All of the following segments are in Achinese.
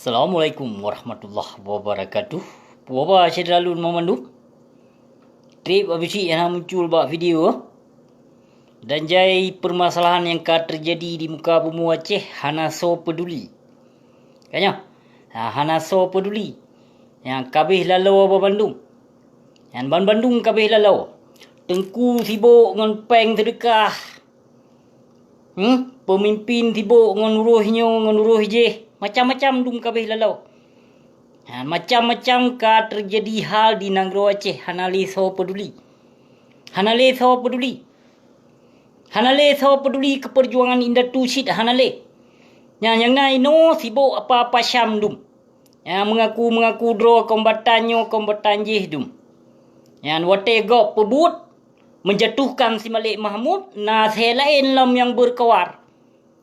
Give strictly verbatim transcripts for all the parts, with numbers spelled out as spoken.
Assalamualaikum warahmatullahi wabarakatuh. Puaba syedara lôn meumandum. Treb abisi hana muncul bak video. Dan jai permasalahan nyang ka teujadi di muka bumoe Aceh hana soe peuduli. Ka nyoe, ha, hana soe peuduli. Nyang kabeh laloe ban bandum. Nyan ban bandum kabeh laloe. Teungku sibok ngon péng seudeukah. Hmm? Peumimpin sibok ngon uroh nyoe, ngon uroh jéh. Macam-macam dum kabeh laloe. Ha, macam-macam ka teujadi hal di nanggroe Aceh, hana lé soe peuduli. Hana lé soe peuduli. Hana lé soe peuduli keu peujuangan indatu cit, hana lé. Nyan nyang na inoe sibok apa-apa Syam dum. Nyang meungaku-meungaku droe kombatan nyoe kombatan jéh dum. Nyan watée gob peubuet, meujatuhkan si Malik Mahmud, na asai laén lom nyang beureukobar.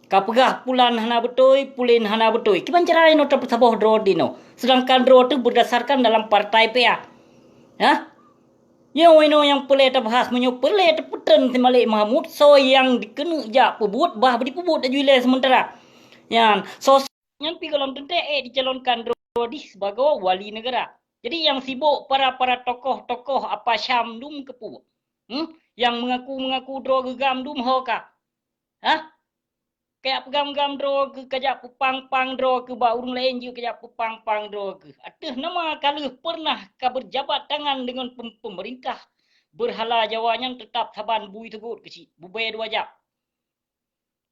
Ka peugah pulan hana beutôi, pulen hana beutôi. Kiban cara inoe tapeusaboh droe dinoe, seudangkan droe teuh beurdasarkan dalam partai P A. Hah? Nyoe inoe nyang peureulée tabahas, meunyoe peureulée teupeutreun si Malik Mahmud, soe nyang dikeuneuk jak peubuet, bah dipeubuet laju ilée seumeuntara. Nyan, soe nyan pih gohlom teuntée ék jicalonkan droe dih sibagoe wali neugara. Jadi nyang sibok para-para tokoh-tokoh apa Syam dum keupeue? Hmm? Nyang meungaku-meungaku droe geugam dum ho ka? Hah? Kajak peugam-gam droe keuh, kajak peupang-pang droe keuh bak ureuëng laén, jeuet kajak peupang-pang droe keuh. Ateueh nama ka lheueh peureunah ka beujabat tangan deungon pem-, peumeurintah, beurhala Jawa nyan teutab saban bui teugot keuchik, bubée dua jab.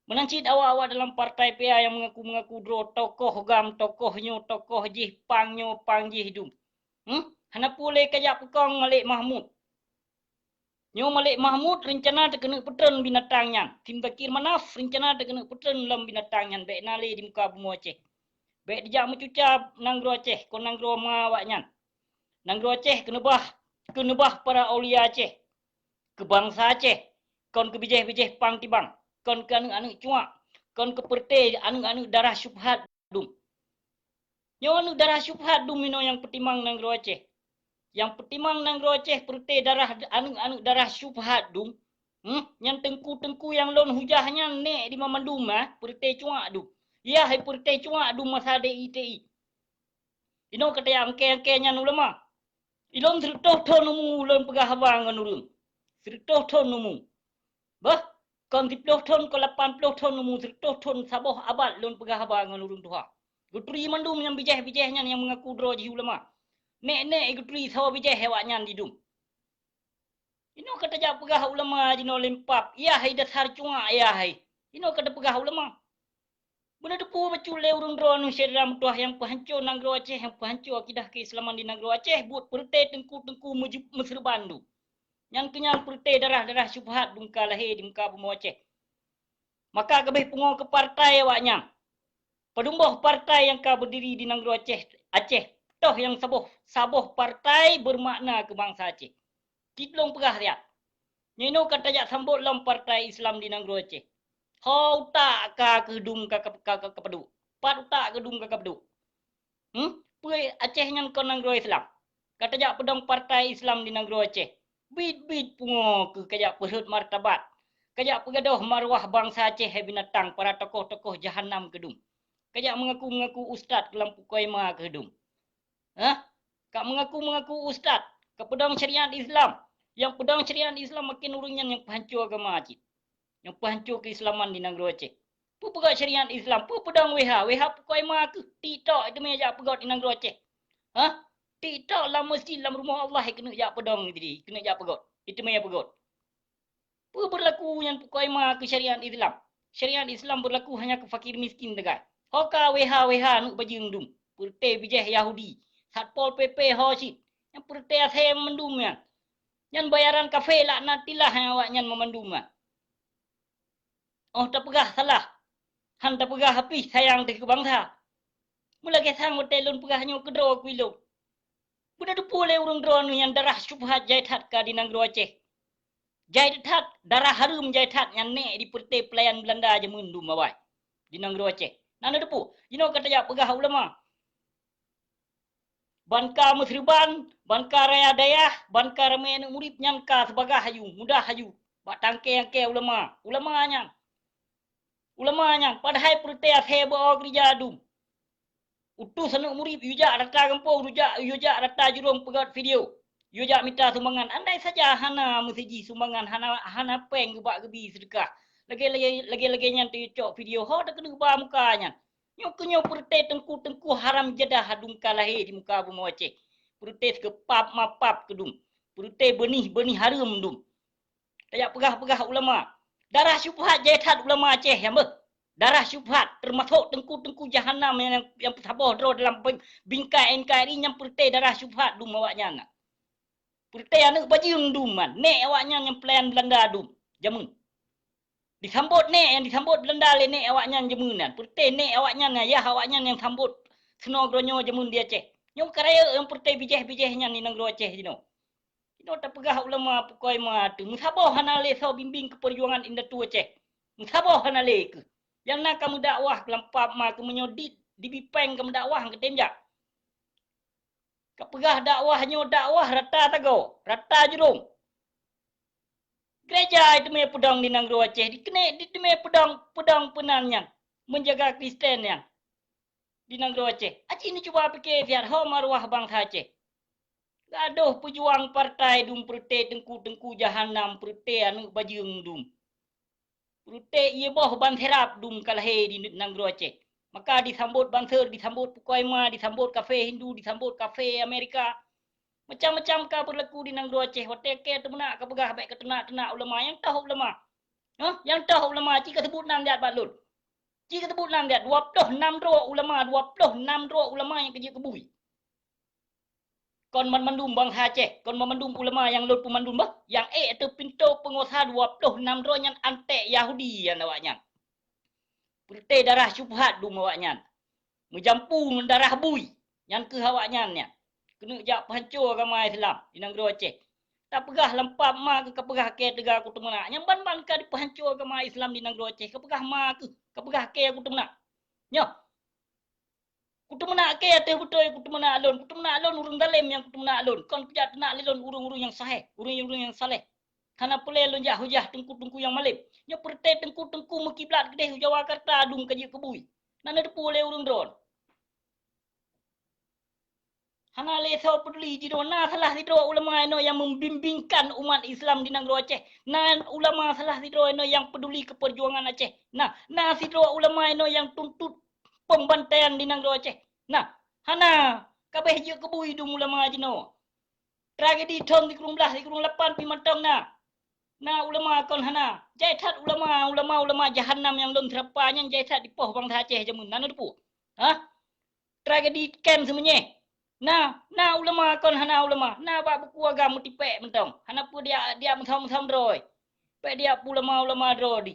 Meunan cit awak-awak dalam partai P A nyang meungaku-meungaku droe tokoh gam, tokoh nyoe, tokoh jéh, pang nyoe, pang jéh dum. Hmm? Hana peue lé kajak peukong Malik Mahmud. Nyoe Malik Mahmud reuncana teukeuneuk peutreun binatang nyan. Si Muzakir Manaf reuncana teukeuneuk peutreun lom binatang nyan, bék na lé di muka bumoe Aceh. Bék dijak meucuca nanggroe Aceh, kon nanggroe ma awaknyan. Nanggroe Aceh keuneubah, keuneubah para aulia Aceh, keu bansa Aceh, kon keu bijéh-bijéh pang tibang, kon keu aneuëk-aneuëk cuak, kon keu peureute aneuëk-aneuëk darah syubhat dum. Nyoe aneuëk darah syubhat dum inoe nyang peutimang nanggroe Aceh. Nyang peutimang nanggroe Aceh peureute darah, aneuëk-aneuëk darah syubhat dum. Hmm? Nyan teungku-teungku nyang lôn hujah nyan nék di mamandum, eh, peureute cuak dum. Yah, hai peureute cuak dum masa D I T I. Inoe ka tajak angkée-angkée nyan ulama. Ilôn sireutôh thon umu lôn peugah haba ngon ureuëng. Sireutôh thon umu. Bah, kon siploh thon, kon lapan ploh thon umu, sireutôh thon, saboh abad lôn peugah haba ngon ureuëng tuha. Geuturi mandum nyang bijéh-bijéh nyan nyang meungaku droe jih ulama. Nék-nék geuturi saboh bijéh awaknyan didum. Inoe ka tajak peugah ulama jinoe lempap, yah hai dasar cuak, yah hai. Inoe ka tapeugah ulama. Beuneuteupeu bacut lé ureuëng droeneueh syedara meutuwah nyang peuhanco nanggroe Aceh, nyang peuhanco akidah keuislaman di nanggroe Aceh, buet peureute teungku-teungku meujeup meuseureuban dum. Nyan keuh nyan peureute darah-darah syubhat dum ka lahé di muka bumoe Aceh. Maka keubeh pungo keu partai awaknyan. Padum boh partai nyang ka beudiri di nanggroe Aceh, Aceh, toh nyang saboh, saboh partai beumakna keu bansa Aceh. Cit lôn peugah siat. Nyoe inoe ka tajak sambot lom partai Islam di nanggroe Aceh. Ho utak ka keuh dum ka, ka, ka, ka, ka padub? Pat utak keuh dum ka, ka padub? Hmm? Peue Aceh nyan kon nanggroe Islam? Ka tajak peudong partai Islam di nanggroe Aceh. Bit-bit pungo keuh kajak peurhot martabat. Kajak peugadôh marwah bansa Aceh hai binatang, para tokoh-tokoh jahanam keuh dum. Kajak meungaku-meungaku ustaz keu lam pukoe ma keuh dum. Hah? Ka meungaku-meungaku ustaz, ka peudong syariat Islam. Nyang peudong syariat Islam maken ureuëng nyan nyang peuhanco agama cit. Nyang peuhanco keuislaman di nanggroe Aceh. Peue peugah syariat Islam, peue peudong W H, W H pukoe ma keuh, TikTok iteumé jak peugot di nanggroe Aceh. Hah? TikTok lam meuseujid, lam rumoh Allah keuneuk jak peudong tadi, keuneuk jak peugot. Iteumé jak peugot. Peue beurlaku nyan pukoe ma keu syariat Islam? Syariat Islam beurlaku hanya keu fakir miskin sagai. Ho ka W H W H aneuëk bajeueng dum, peureute bijéh Yahudi, Satpol P P ho cit, nyang peureute asai mandum nyan. Nyan bayaran kafé laknatillah nyang awaknyan meumandum nyan. Óh tapeugah salah, han tapeugah pih sayang teuh keu bansa. Meulagée sang watée lôn peugah nyoe keudroe keu ilôn. Beuneuteupeu lé ureuëng droeneueh nyang darah syubhat jai that ka di nanggroe Aceh. Jai that, darah hareuem jai that nyan nék di peureute peulayan Beulanda jameun dum awai di nanggroe Aceh. Na neuteupeu, jinoe ka tajak peugah ulama. Ban ka meuseureuban, ban ka raya dayah, ban ka ramé aneuëk murit nyan ka seubagaih aju, mudah aju bak tangke-angke ulama. Ulama nyan, ulama nyan, padahai peureute asai beu-o keurija dum. Utus aneuk murit yue jak rata gampông, yue jak, yue jak rata jurông peugöt video. Yue jak mita sumbangan. Andai saja hana meuseujih sumbangan, hana, hana péng geubak geubi seudeukah, lagèe-lagèe, lagèe-lagèe nyan teucok video, ho takeuneuk ba muka nyan. Nyoe keuh nyoe peureutée teungku-teungku haram jadah dum ka lahé di muka bumoe Aceh. Peureutée keu pap ma pap keu dum. Peureutée beunih-beunih hareuem dum. Tajak peugah-peugah ulama. Darah syubhat jai that ulama Aceh nyan beuh. Darah syubhat, teumasok teungku-teungku jahanam nyang, nyang peusaboh droe dalam bing-, bingkai N K R I nyang peureutée darah syubhat dum awaknyan na. Peureutée aneuk bajeueng dum man, nék awaknyan nyang peulayan Beulanda dum jameun. Disambot nék nyang disambot Beulanda lé nék awaknyan jameun nyan. Peureutée nék awaknyan nyan, yah awaknyan nyang sambot seunoe droe nyoe jameun di Aceh. Nyoe ka rayeuk nyang peureutée bijéh-bijéh nyan di nanggroe Aceh jinoe. Jinoe tapeugah ulama pukoe ma teuh, meusaboh hana lé soe bimbéng keu peujuangan indatu Aceh. Meusaboh hana lé keuh. Nyang na ka meudakwah keu lam pap ma keuh meunyoe di, dibi péng ka meudakwah keu tem jak. Ka peugah dakwah nyoe dakwah rata sagoe, rata jurông. Gereja teumé peudong di nanggroe Aceh, dikeuneuk di teumé peudong, peudong peunan nyan, menjaga Kristen nyan di nanggroe Aceh. Aci neucuba pike siat ho maruah bansa Aceh. Gadôh peujuang partai dum peureutée teungku-teungku jahanam, peureutée aneuk bajeueng dum. Peureutée ié boh ban sirab dum ka lahé di nanggroe Aceh. Maka disambot banser, disambot pukoe ma, disambot kafé Hindu, disambot kafé Amerika. Macam-macam ka beurlaku di nanggroe Aceh. Watée kée teumeunak ka peugah bék kateunak-teunak ulama, nyang toh ulama. Hah? Nyang toh ulama, ci kaseubut nan jak bak lôn. Ci kaseubut nan jak, dua ploh nam droe ulama, dua ploh nam droe ulama nyang keujeuet keubui. Kon banmandum bansa Aceh, kon banmandum ulama nyang lôn peumandum bah, nyang ék ateueh pintoe peunguasa dua ploh nam droe nyan anték Yahudi nyan awaknyan. Peureutée darah syubhat dum awaknyan. Meujampu ngon darah bui, nyan keuh awaknyan nyan. Keuneuk jak peuhanco agama Islam di nanggroe Aceh. Tapeugah lam pap ma keuh kapeugah kée teuga kuteumeunak. Nyang ban-ban ka dipeuhanco agama Islam di nanggroe Aceh, kapeugah ma keuh, kapeugah kée kuteumeunak. Nyoh. Kuteumeunak kée ateueh beutôi kuteumeunak lôn, kuteumeunak lôn ureuëng zalém nyang kuteumeunak lôn, kon kujak teunak lé lôn ureuëng-ureuëng nyang sahéh, ureuëng-ureuëng nyang saléh. Hana peureulée lôn jak hujah teungku-teungku nyang malém. Nyoe peureutée teungku-teungku meukiblat keudeh u Jawa Karta dum ka jeuet keubui. Na neuteupeue lé ureuëng droe. Hana lé soe peuduli jinoe, na salah sidroe ulama inoe nyang membimbingkan umat Islam di nanggroe Aceh. Na ulama salah sidroe inoe nyang peuduli keu peujuangan Aceh. Na, na sidroe ulama inoe nyang tuntut pembantaian di nanggroe Aceh. Na, hana, kabéh jeuet keubui dum ulama jinoe. Tragedi thon sikureueng blaih sikureueng lapan pih mantong na. Na ulama kon hana. Jai that ulama, ulama-ulama jahanam nyang lôn seurapa nyan jai that dipoh bansa Aceh jameun. Na neuteupeue? Hah? Tragedi kem seumeunyoe. Na, na ulama kon hana ulama. Na bak buku agam meutipék mantong. Hana peue diak, diak meuthom-thom droe. Pék diak peue ulama-ulama droe di.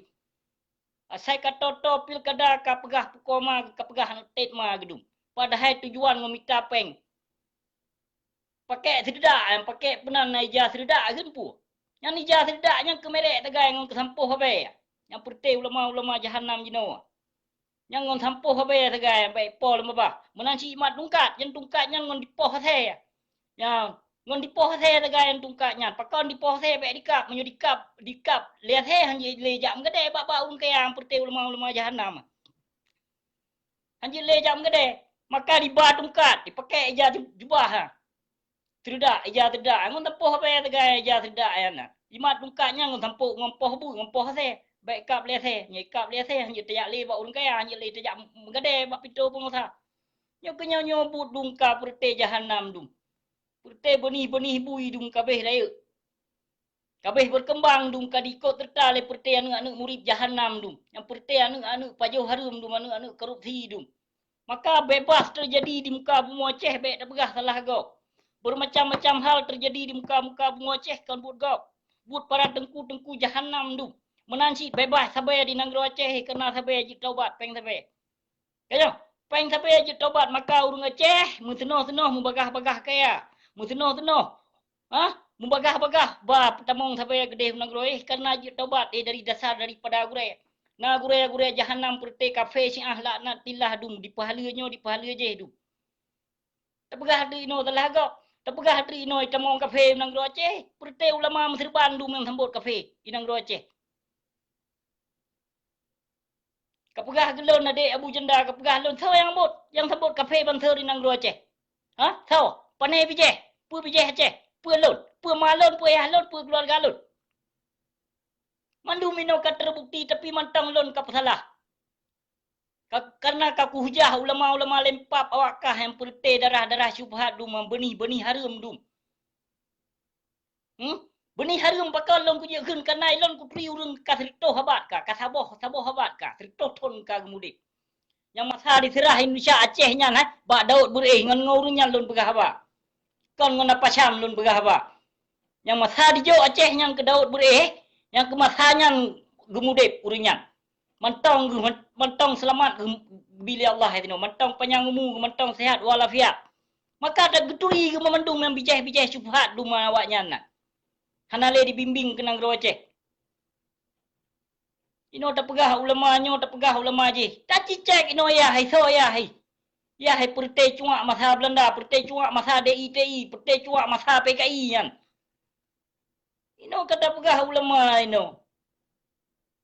Asai ka toe-toe pilkada ka peugah pukoe ma, ka peugah aneuk tet ma geudum. Padahai tujuan ngon mita péng. Pakèk seudeudak, pakèk peunan na ija seudeudak kheun peue. Nyan ija seudeudak nyan keumerek sagai ngon keusampôh abée. Nyang peureutée ulama-ulama jahanam jinoe. Nyan ngon sampôh abée sagai bék po lam babah. Meunan cit imat tungkat, nyan tungkat nyan ngon dipoh asée. Nyan, ngon dipoh asée sagai nyan tungkat nyan. Pakon dipoh asée bék dikab, meunyoe dikab, dikab lé asée han jeuet lé jak meugadée bak-bak ureuëng kaya nyang peureutée ulama-ulama jahanam. Han jeuet lé jak meugadée, maka diba tungkat, dipakèk ija ju-, jubah ha. Seudeudak, ija seudeudak, ngon sampôh abée sagai ija seudeudak nyan na. Imat tungkat nyan ngon sampôh, ngon poh bu, ngon poh asée. Bék kab lé asée, nyoe kab lé asée, han jeuet tajak lé bak ureuëng kaya, han jeuet lé tajak meugadée bak pintoe peungusaha. Nyoe keuh nyoe, nyoe buet dum ka peureutée jahanam dum. Peureutée beunih-beunih bui dum kabéh rayeuk. Kabéh beukeumbang dum ka diikot seureuta lé peureutée aneuk-aneuk murit jahanam dum. Nyang peureutée aneuk-aneuk pajoh hareuem dum, aneuk-aneuk korupsi dum. Maka bebas teujadi di muka bumoe Aceh bék tapeugah salah gob. Beumacam-macam hal teujadi di muka-muka bumoe Aceh kon buet gob. Buet para teungku-teungku jahanam dum. Meunan cit bebas sabe di nanggroe Aceh keureuna sabe jeuet taubat péng sabe. Ka nyoe, péng sabe jeuet taubat maka ureuëng Aceh meuseunoh-seunoh meubagah-bagah kaya. Meuseunoh-seunoh, ha, meubagah-bagah ba peutamong sabe keudeh u nanggroe keureuna jeuet taubat eh dari dasar daripada gurée. Na gurée-gurée jahanam peureutée kafé Syiah laknatillah dum dipeuhaleue nyoe dipeuhaleue jéh dum. Tapeugah teuk inoe salah gob. Tapeugah teuk inoe tamong kafé u nanggroe Aceh. Peureutée ulama meuseureuban dum nyang sambot kafé i nanggroe Aceh. Kapeugah keu lôn, adék Abu Janda, kapeugah lôn, soe nyang bot, nyang sabot kafé bansa di nanggroe Aceh? Ha? Soe? Pane bijéh? Peue bijéh Aceh? Peue lôn? Peue ma lôn? Peue yah lôn? Peue keuluwarga lôn? Mandum inoe ka teubukti, tapi mantong lôn ka peusalah. Ka, kareuna ka kuhujah ulama-ulama lempap awak kah nyang peureuté darah-darah syubhat dum, beunih-beunih hareuem dum. Hmm? Beunih hareuem pakon lôn kujeuet kheun, kareuna lôn kuturi ureuëng ka sireutôh abad ka, ka saboh, saboh abad ka, sireutôh thon ka geumudeb. Nyang masa diseurah Indonesia Aceh nyan, hai, bak Daud Beureueh ngon, ngon ureuëng nyan lôn peugah haba. Kon ngon Apa Syam lôn peugah haba. Nyang masa dijok Aceh nyan keu Daud Beureueh, nyang keu masa nyan geumudeb ureuëng nyan. Mantong geuh-, mantong seulamat geuh-, geubi lé Allah, hai tinoe. Mantong panyang umu, mantong sehat walafiat. Maka tageuturi geuh mandum nyang bijéh-bijéh syubhat dum awaknyan na. Hana lé dibimbéng keu nanggroe Aceh. Inoe tapeugah ulama, nyoe tapeugah ulama jih. Tacicék inoe yah hai, soe yah hai. Yah hai peureuté cuak masa Beulanda, peureuté cuak masa D I T I, peureuté cuak masa P K I nyan. Inoe ka tapeugah ulama inoe.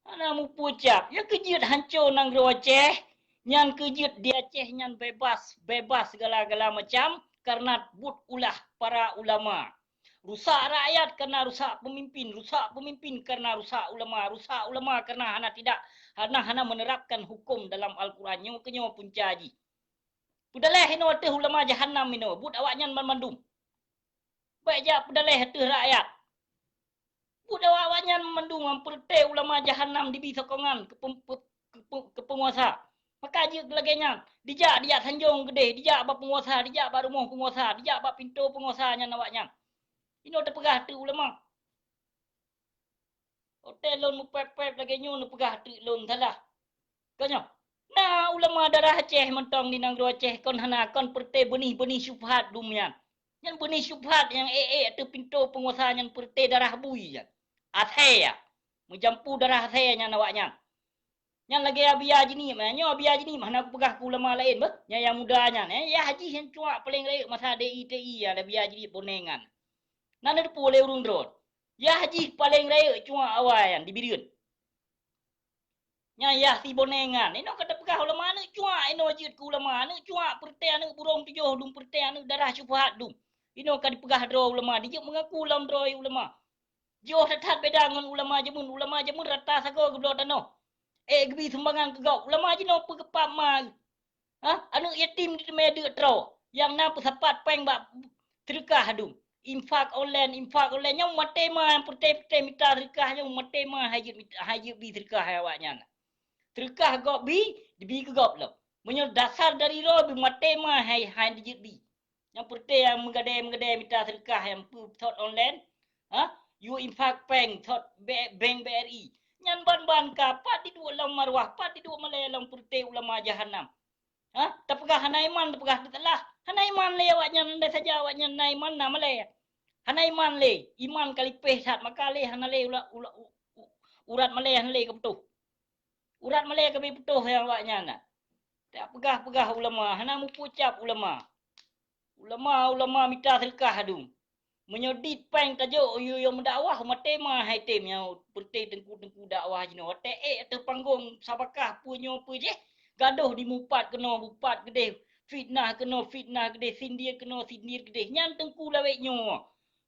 Hana mupucap. Nyang keu jeuet hanco nanggroe Aceh, nyang keu jeuet di Aceh nyan bebas, bebas segala-gala macam kareuna buet ulah para ulama. Rusak rakyat kareuna rusak pemimpin, rusak pemimpin kareuna rusak ulama, rusak ulama kareuna hana tidak, hana, hana menerapkan hukum dalam Al-Quran. Nyoe keu nyoe punca jih. Peudaleh inoe ateueh ulama jahanam inoe, buet awaknyan banmandum. Bék jak peudaleh ateueh rakyat. Buet awaknyan mandum nyang peureuté ulama jahanam dibi sokongan keu pem-, pe-, keu pe-, keu peunguasa. Maka jeuet lagée nyan, dijak, dijak sanjong keudeh, dijak bak peunguasa, dijak bak rumoh peunguasa, dijak bak pintoe peunguasa nyan awaknyan. Inoe teupeugah ateueh ulama. Watée lôn meupéb-péb lagée nyoe neupeugah ateueh lôn salah. Kon nyoe, na ulama darah Aceh mantong di nanggroe Aceh kon hana, kon peureuté beunih-beunih syubhat dum nyan. Nyan beunih syubhat nyang ék-ék ateueh pintoe peunguasa nyan peureuté darah bui nyan. Asée ya. Meujampu darah asée nyan awaknyan. Nyan lagée Abiya Jeunieb, eh, nyoe Abiya Jeunieb hana kupeugah keu ulama laén beuh. Nyan nyang muda nyan, eh, yah jih nyang cuak paleng rayeuk masa D I T I ya, Abiya Jeunieb Bonengan. Na neuteupeue lé ureuëng droe. Yah jih paleng rayeuk cuak awai nyan di Bireuen. Nyan yah si Bonengan. Inoe ka tapeugah ulama aneuëk cuak, inoe jeuet keu ulama aneuëk cuak, peureuté aneuëk burông tujoh dum, peureuté aneuëk darah syubhat dum. Inoe ka dipeugah droe ulama, dijeuet meungaku lom droe ulama. Jiôh that-that beda ngon ulama jameun, ulama jameun rata sagoe geubloe tanoh. Ék geubi sumbangan keu gob, ulama jinoe peugeupat ma. Ha? Aneuëk yatim diteumé deuk troe, nyang na peusapat péng bak seudeukah dum. Infak online, infak online, nyang maté ma, nyang peureté-peureté mita seudeukah, nyang maté ma hai jeuet mit-, hai jeuet bi seudeukah hai awaknyan. Seudeukah gob bi, dibi keu gob lom. Meunyoe dasar dari droe bi maté ma hai, hai jeuet bi. Nyang peureté nyang meugadée-meugadée mita seudeukah nyang peu-, thot online, ha? Yue infak péng thot be-, bank B R I. Nyan ban-ban ka, pat diduek lom marwah, pat diduek malée lom peureté ulama jahanam. Ha? Tapeugah hana iman, tapeugah teutelah. Hana iman lé awaknyan, andai saja awaknyan na iman, na malée. Hana iman lé, iman ka lipéh that, maka lé hana lé ula-, ula-, u-, u-, urat malée hana lé ka putôh. Urat malée ka bi putôh nyang awaknyan na. Tapeugah-peugah ulama, hana mupucap ulama. Ulama, ulama mita seudeukah dum. Meunyoe dit péng tajok yue-yue meudakwah, maté ma hai tem nyang peureté teungku-teungku dakwah jinoe. Watée ék ateueh panggong sabakah peue nyoe peue jéh, gadôh dimupat keunoe, mupat keudeh, fitnah keunoe, fitnah keudeh, sindir keunoe, sindir keudeh. Nyan teungku lawét nyoe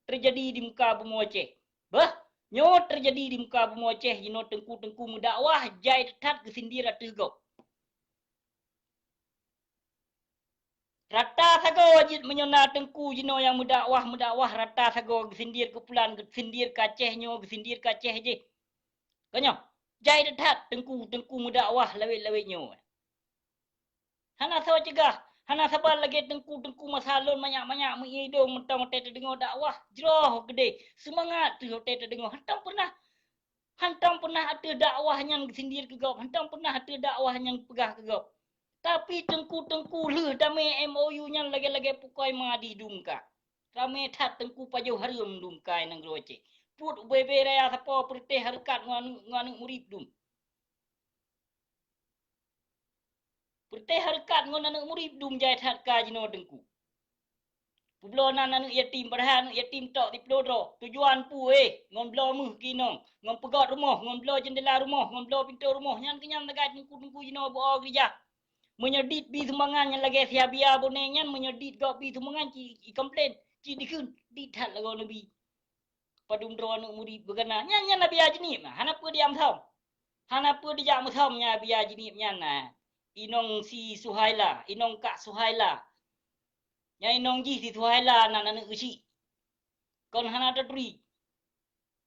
teujadi di muka bumoe Aceh. Beuh, nyoe teujadi di muka bumoe Aceh jinoe teungku-teungku meudakwah jai that geusindir ateueh gob. Rata sagoe jeuet meunyoe na teungku jinoe nyang meudakwah-meudakwah rata sagoe geusindir keu pulan, geusindir keu Aceh nyoe, geusindir keu Aceh jéh. Kon nyoe, jai that teungku-teungku meudakwah lawét-lawét nyoe. Hana soe cegah, hana saban lagée teungku-teungku masa lôn manyak-manyak meuidong mantong watée tadeungoe dakwah, jroh keudeh, seumangat teuh watée tadeungoe. Hantom peureunah, hantom peureunah ateueh dakwah nyan geusindir keu gob, hantom peureunah ateueh dakwah nyan geupeugah keu gob. Tapi teungku-teungku lheueh damé M O U nyan lagée-lagée pukoi ma di dum ka. Ramé that teungku pajoh hareuem dum ka i nanggroe Aceh. Peuet ubé-bé raya sapoe peureuteh hareukat ngon aneuëk, ngon aneuëk murit dum. Peureuteh hareukat ngon aneuëk murit dum jai that ka jinoe teungku. Peubloe nan aneuëk yatim, padahai aneuëk yatim tok siploh droe. Tujuan peue, eh, ngon bloe méuh keu inong, ngon peugöt rumoh, ngon bloe jeundela rumoh, ngon bloe pintoe rumoh. Nyan keuh nyan sagai teungku-teungku jinoe beu-o geurijah. Meunyoe dit bi sumbangan nyang lagée si Habia Boneng nyan, meunyoe dit gob bi sumbangan, ci ikomplain, ci dikheun, dit that lagoe Nabi. Padum droe aneuëk murit beugana. Nyan, nyan Habia Jeunieb na, hana peue dijak meusom. Hana peue dijak meusom nyan Habia Jeunieb nyan na. Inong si Suhaila, inong kak Suhaila. Nyan inong jih si Suhaila nan aneuëk geuchik. Kon hana taturi.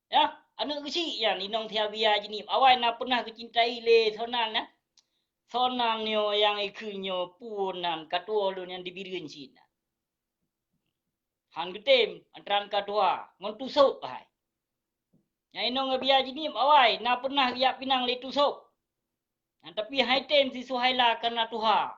Ya, aneuëk geuchik nyan inong si Habia Jeunieb. Awai na peunah geucintai lé Sonang na. Sonang nyoe nyang ikheun nyoe pun nan katuoe lôn nyang di Bireuen cit na. Han geutem, antara ka tuha, ngon tusok hai. Nyang inong Habia Jeunieb awai, na peunah geujak pinang lé tusok. Nyan tapi hai tem si Suhaila kareuna tuha.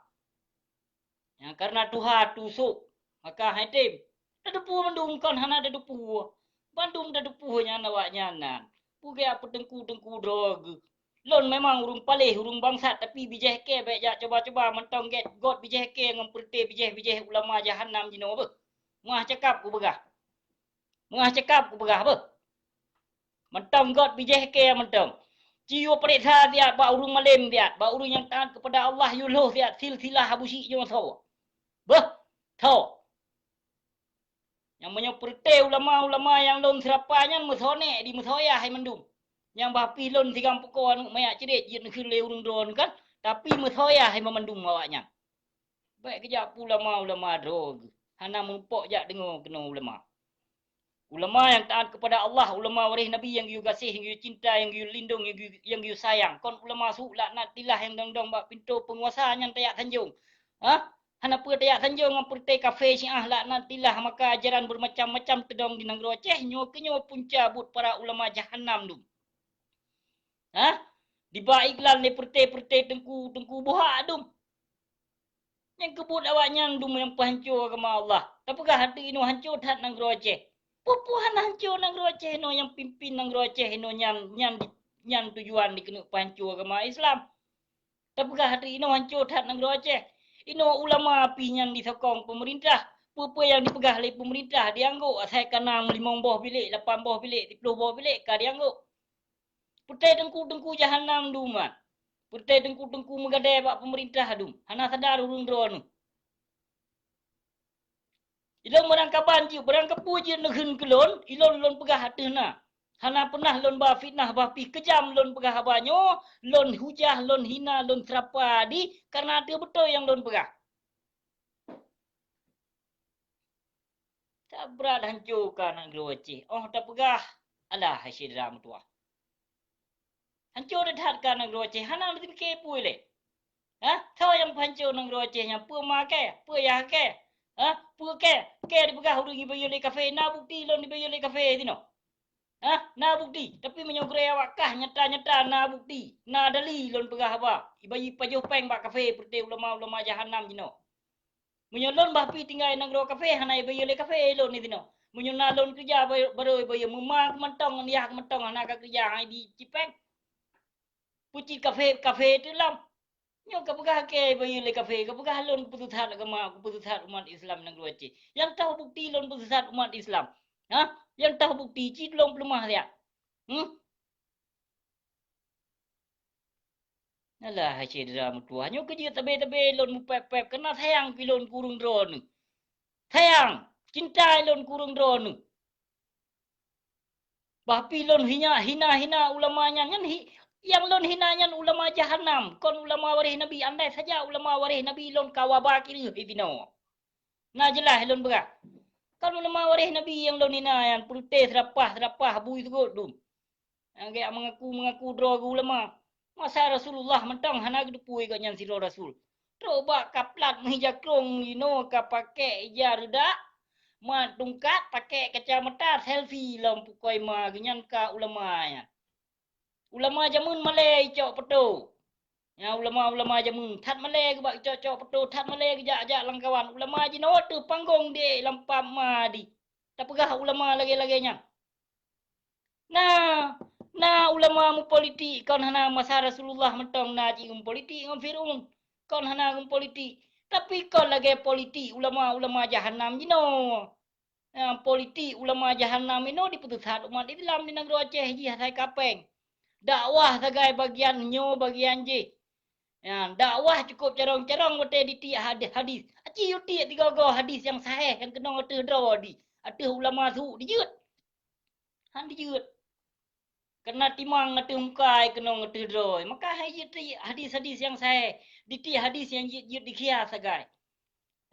Nyang kareuna tuha tusok, maka hai tem. Tateupeue mandum kon hana tateupeue. Bandum tateupeue nyan awaknyan nan. Peugah peuteungku-teungku droe geuh. Lôn memang ureuëng paléh, ureuëng bangsat, tapi bijéh kée bék jak cuba-cuba mantong gét got bijéh kée ngon peureuté bijéh-bijéh ulama jahanam jinoe beuh. Meungaih cakap kupeugah. Meungaih cakap kupeugah beuh. Mantong got bijéh kée mantong. Ci yue pareksa siat bak ureuëng malém siat, bak ureuëng nyang taát keupada Allah yue lhôh siat silsilah Abu Syik nyoe soe. Beuh, tho. Nyang meunyoe peureuté ulama-ulama nyang lôn seurapa nyan meusoe nék di meusoe yah hai mandum. Nyang bah pih lôn sigam pukoe aneuëk manyak cedek jeuet neukheun lé ureuëng droe kan, tapi meusoe yah hai mandum awaknyan. Bék geujak peue ulama-ulama droe geuh, hana meurumpok jak deungoe keunoe ulama. Ulama nyang taát keupada Allah, ulama waréh Nabi nyang geuyue gaséh, nyang geuyue cinta, nyang geuyue lindong, nyang geuyue, nyang geuyue sayang. Kon ulama su laknatillah nyang dong-dong bak pintoe peunguasa nyan tajak sanjong. Hah? Hana peue tajak sanjong ngon peureuté kafé Syiah laknatillah, maka ajaran beumacam-macam teudong di nanggroe Aceh, nyoe keunyoe punca buet para ulama jahanam dum. Hah? Diba iklan lé peureuté-peureuté teungku-teungku buhak dum. Nyang keubuet awaknyan dum nyang peuhanco agama Allah. Tapeugah ateueh inoe hanco that nanggroe Aceh. Peue-peue hana hanco nanggroe Aceh inoe nyang pimpin nanggroe Aceh inoe nyan, nyan di, nyan tujuan dikeuneuk peuhanco agama Islam. Tapeugah ateueh inoe hanco that nanggroe Aceh. Inoe ulama pih nyan disokong peumeurintah. Peue-peue nyang dipeugah lé peumeurintah dianggok asai ka na limong boh bilék, lapan boh bilék, siploh boh bilék ka dianggok. Peureuté teungku-teungku jahanam dum nyan. Peureuté teungku-teungku meugadée bak peumeurintah dum. Hana sadar ureuëng droeneuh. Ilôn meurangkaban jeuet, beurangkapeue jeuet neukheun keu lôn, ilôn lôn peugah ateueh na. Hana peunah lôn ba fitnah bah pih keujam lôn peugah haba nyoe, lôn hujah, lôn hina, lôn seurapa di, kareuna ateueh beutôi nyang lôn peugah. That brat hanco ka nanggroe Aceh. Óh tapeugah, alah hai syedara meutuwah. Hanco that ka nanggroe Aceh, hana neupike peue lé. Hah? Soe nyang peuhanco nanggroe Aceh nyan? Peue ma kée? Peue yah kée? Hah? Peue kée? Kée dipeugah ureuëng ibayeue lé kafé, na bukeuti lôn ibayeue lé kafé sinoe? Hah? Na bukeuti. Tapi meunyoe gurée awak kah nyata-nyata na bukeuti, na dali lôn peugah haba, ibayeue pajoh péng bak kafé peureuté ulama-ulama jahanam jinoe. Meunyoe lôn bah pih tinggai nanggroe kafé hana ibayeue lé kafé lôn disinoe. Meunyoe na lôn keureuja baroe ibayeue, meuma keumantong ngon yah keumantong hana kakeureuja hai di cipéng. Peucit kafé, kafé teuh lam. Nyoe kapeugah kée ibayeue lé kafé, kapeugah lôn peusisat agama, peusisat umat Islam nanggroe Aceh. Nyang toh bukeuti lôn peusisat umat Islam? Hah? Nyang toh bukeuti cit lôn peuleumah siat. Hmm? Alah hai syedara meutuwah, nyoe keujeuet tabé-tabé lôn mupéb-péb, kareuna sayang pih lôn keu ureuëng droeneuh. Sayang, cinta lôn keu ureuëng droeneuh. Bah pih lôn hina, hina-hina ulama nyan, nyan hi, nyang lôn hina nyan ulama jahanam, kon ulama waréh Nabi. Andai saja ulama waréh Nabi lôn ka waba kireuh disinoe. Na jeulaih lôn peugah. Kon ulama waréh Nabi nyang lôn hina nyan, peureuté seurapah-seurapah bui seugot dum. Nyang geujak meungaku-meungaku droe geuh ulama. Masa Rasulullah mantong hana geuteupeue gobnyan sidroe rasul. Trok bak kaplat meuhija krong inoe ka pakék ija reudak, mat tungkat, pakék kacamata, selfie lom pukoi ma geuh nyan ka ulama nyan. Ulama jameun malée icok peuto. Nyan ulama-ulama jameun, that malée geubak icok-cok peuto, that malée geujak-jak lam kawan. Ulama jinoe teuh panggong di lam pap ma di. Tapeugah ulama lagée-lagée nyan. Na, na ulama meupolitik kon hana masa Rasulullah mantong na cit meupolitik ngon Fir'aun. Kon hana meupolitik. Tapi kon lagée politik ulama-ulama jahanam jinoe. Politik ulama jahanam inoe dipeusesat umat Islam di nanggroe Aceh jih asai kapeng. Dakwah sagai bagian nyoe bagian jih. Dakwah cukup carông-carông watée ditiek hadis-hadis. Aci yue tiek tiga-tiga hadis nyang sahih nyang keunong ateueh droe di, ateueh ulama su dijeuet. Han dijeuet. Keureuna timang ateueh muka ai keunong ateueh droe. Maka hai jeuet tiek hadis-hadis nyang sahih, ditiek hadis nyang jeuet-jeuet dikhias sagai.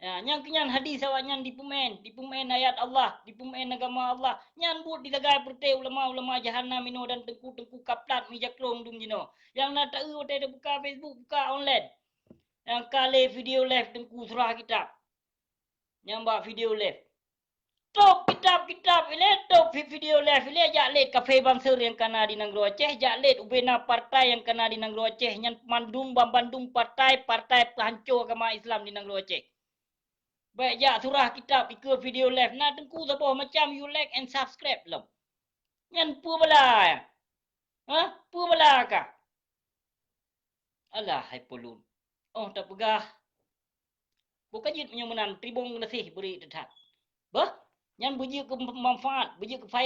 Ya, nyang keunyan hadis awaknyan dipeumaén, dipeumaén ayat Allah, dipeumaén agama Allah. Nyan buet disagai peureté ulama-ulama jahanam inoe dan teungku-teungku kaplat meujaklong dum jinoe. Nyang na taeu watée tabuka Facebook, buka online. Nyang ka lé video live teungku surah kitab. Nyang bak video live. Top kitab-kitab ilée, top video live ilée, jak lét kafé banser nyang kana di nanggroe Aceh, jak lét ubena partai nyang kana di nanggroe Aceh, nyan mandum ban bandum partai-partai peuhanco agama Islam di nanggroe Aceh. Bék jak surah kitab ikeue video live, na teungku saboh macam you like and subscribe lom. Nyan peue bala? Ha? Peue bala kah? Alah hai peulun. Oh tapeugah. Bukajit meunyoe meunan tribong geunaséh bri teutat. Beuh, nyan beujeuet keu manfaat, beujeuet keu faedah.